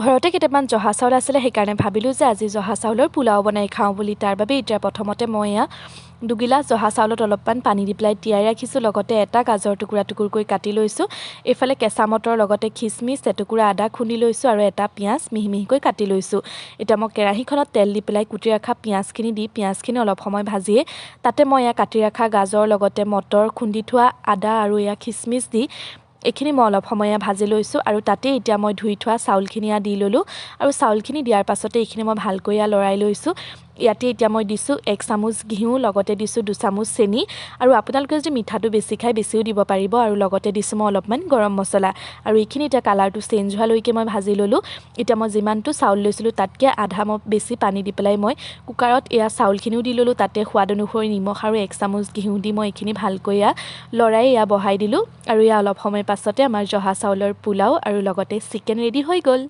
ঘৰতে কেইটামান জহা চাউল আছিলে, সেইকাৰণে ভাবিলোঁ যে আজি জহা চাউলৰ পোলাও বনাই খাওঁ বুলি। তাৰ বাবে এতিয়া প্ৰথমতে মই এয়া 2 গিলাচ জহা চাউলত অলপমান পানী দি পেলাই তিয়াই ৰাখিছোঁ। লগতে এটা গাজৰ টুকুৰা টুকুৰকৈ কাটি লৈছোঁ। এইফালে কেঁচা মটৰ, লগতে খিচমিচ, এটুকুৰা আদা খুন্দি লৈছোঁ আৰু এটা পিঁয়াজ মিহি মিহিকৈ কাটি লৈছোঁ। এতিয়া মই কেৰাহীখনত তেল দি পেলাই কুটি ৰখা পিঁয়াজখিনি দি পিঁয়াজখিনি অলপ সময় ভাজিয়ে তাতে মই এয়া কাটি ৰখা গাজৰ, লগতে মটৰ, খুন্দি থোৱা আদা আৰু এয়া খিচমিচ দি এইখিনি মই অলপ সময় ভাজি লৈছোঁ। আৰু তাতেই এতিয়া মই ধুই থোৱা চাউলখিনি দি ল'লোঁ আৰু চাউলখিনি দিয়াৰ পাছতে এইখিনি মই ভালকৈ লৰাই লৈছোঁ। ইয়াতে এতিয়া মই দিছোঁ 1 চামুচ ঘিউ, লগতে দিছোঁ 2 চামুচ চেনি আৰু আপোনালোকে যদি মিঠাটো বেছি খায়, বেছিও দিব পাৰিব। আৰু লগতে দিছোঁ মই অলপমান গৰম মছলা। আৰু এইখিনি এতিয়া কালাৰটো চেঞ্জ হোৱালৈকে মই ভাজি ল'লোঁ। এতিয়া মই যিমানটো চাউল লৈছিলোঁ, তাতকৈ আধা মই বেছি পানী দি পেলাই মই কুকাৰত এয়া চাউলখিনিও দি ল'লোঁ। তাতে সোৱাদ অনুসৰি নিমখ আৰু 1 চামুচ ঘিউ দি মই এইখিনি ভালকৈ এয়া লৰাই এয়া বহাই দিলোঁ। আৰু এয়া অলপ সময় পাছতে আমাৰ জহা চাউলৰ পোলাও আৰু লগতে চিকেন ৰেডি হৈ গ'ল।